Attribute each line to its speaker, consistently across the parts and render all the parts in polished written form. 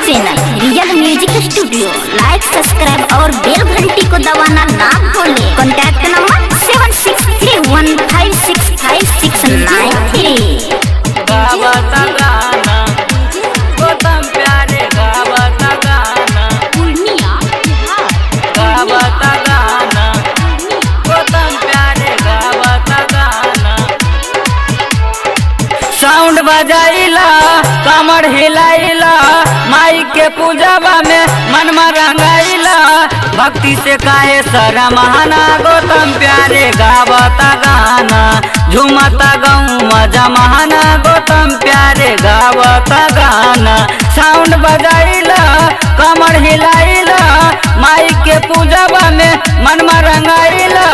Speaker 1: Channel real music studio, like subscribe और बेल घंटी को दबाना ना भूलें। Contact number 7631565693।
Speaker 2: गावता गाना गौतम प्यारे गावता गाना,
Speaker 1: पूर्णिया बिहार।
Speaker 2: गावता गाना गौतम प्यारे गावता गाना। साउंड बजाइला कमर हिलाइला, माई के पूजवा में मन में रंगाइला, भक्ति से काहे शरमाना गौतम प्यारे गावता गाना, झूमता गऊ जमाना गौतम प्यारे गावता गाना। साउंड बजाइला कमर हिलाइला, माई के पूजवा में मन में रंगाइला,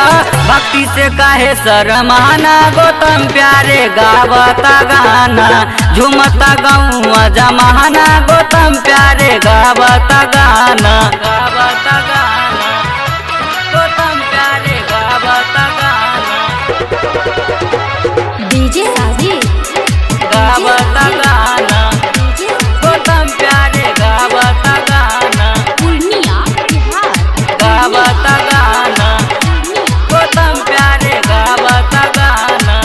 Speaker 2: भक्ति से काहे शरमाना गौतम प्यारे गावता गाना, झूमता गऊ जमाना गौतम प्यारे गावता गाना। गावता गाना गौतम प्यारे गावता गाना,
Speaker 1: डीजे साजिद
Speaker 2: गावता गाना गौतम प्यारे गावता गाना,
Speaker 1: पूर्णिया बिहार।
Speaker 2: गावता गाना गौतम प्यारे गावता गाना।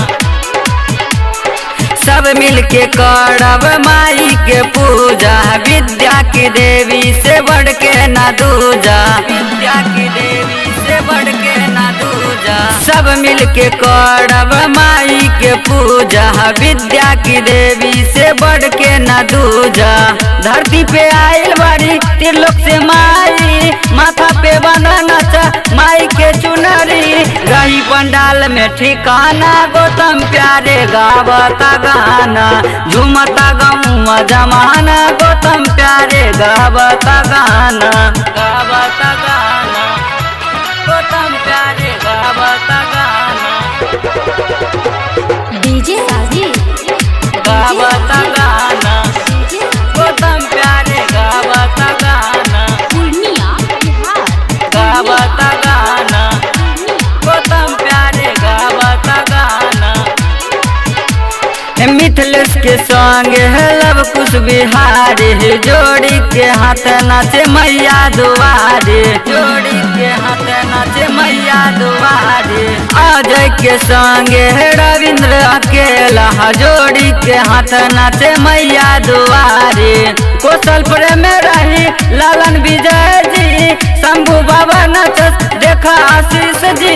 Speaker 2: सब मिलके करब माई के पूजा, विद्या की देवी से बढ़ के ना दूजा, विद्या की देवी से बढ़ के ना दूजा। सब मिलके करब माई के पूजा, विद्या की देवी से बढ़ के ना दूजा। धरती पे आइल बारी त्रिलोक से माई, माथा पे बना नचा माई के चुनरी, रही पंडाल में ठिकाना गौतम प्यारे गावता गाना, झूमता गऊ जमाना गौतम प्यारे गावता गाना। गावता गाना गौतम प्यारे गावता गाना,
Speaker 1: डीजे साजिद
Speaker 2: गावता गाना गौतम प्यारे गावता गाना,
Speaker 1: पूर्णिया बिहार।
Speaker 2: गावता गाना गौतम प्यारे गावता गाना। मिथिलेश के संग है लव कुश बिहारी, जोड़ी के हाथ नाचे मैया दुआरे, जोड़ी के हाथ नाचे मैया दुआरे। अजय के संग है रविंद्र अकेला, जोड़ी के हाथ नाचे मैया दुआरे। कौशल प्रेम रही लालन विजय जी, शंभू बाबा नचस देखा आशीष जी,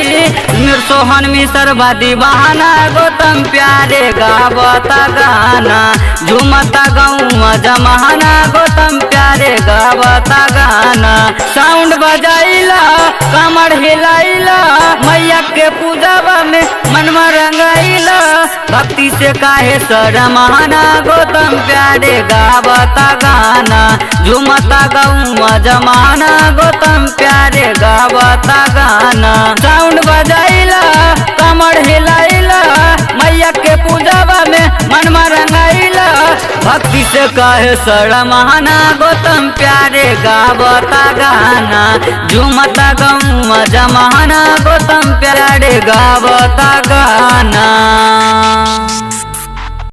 Speaker 2: सोहन मिसर दीवाना गौतम प्यारे गावता गाना, झूमता गऊ जमाना गौतम प्यारे गावता गाना। साउंड बजाइला कमर हिलाइला, मैया के पूजवा में मन में रंगाइला, भक्ति से काहे शरमाना गौतम प्यारे गावता गाना, झूमता गऊ जमाना गौतम प्यारे गावता गाना। साउंड बजाइला कमर हिलाइला, मैया के पूजवा में मन में रंगाइला, भक्ति से काहे शरमाना गौतम प्यारे गावता गाना, झूमता गऊ जमाना गौतम प्यारे गावता गाना।